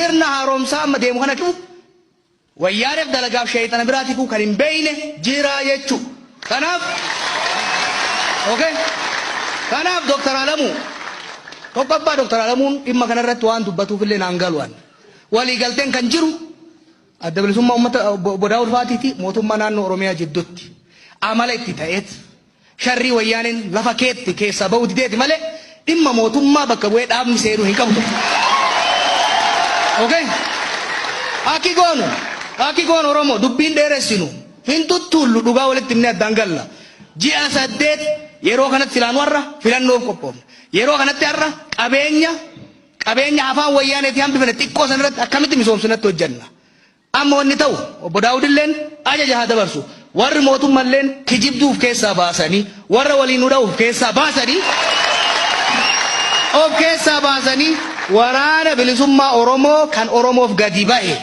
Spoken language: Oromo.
Sirna haaromsaa amma deemu kana cufu Wayyaaneef dalagaaf sheeyxana biraatifuu kan hin beeyne jira jechu. Kanaaf okay. Kanaaf Dr. Alamuu tokkoffaa Dr. Alamuun dhimma kanarratti waan dubbatuuf illee naan galu an. Walii galteen kan jiru Adda Bilisummaa Uummata Obbo Daawud Faatii fi mootummaa naannoo Oromiyaa jidduutti amala itti ta'eet sharrii Wayyaaneen lafa keetti keessaa ba'uu dideeti malee dhimma mootummaa bakka bu'ee dhaabni seenuu hin qabu ture. Okay? Akki goonu, akki goonu Oromoo dubbiin dheeressinu hin tuttuullu, dhugaa walitti himnee addaan galla. Ji'a 8 yeroo kanatti filaan warra filannoof qophoofne. Yeroo kanatti har'a qabeenya afaan Wayyaaneetii hambifne xiqqoo san irratti akkamitti misoomsinatti hojjenna. Amma wanni ta'u, Obbo Daawudilleen ajaja haa dabarsu. Warri mootummalleen kijibduu of keessaa baasanii, warra waliin nu dha'u of keessaa baasanii, of keessaa baasanii waraana bilisummaa Oromoo kan Oromoof gadi bahe.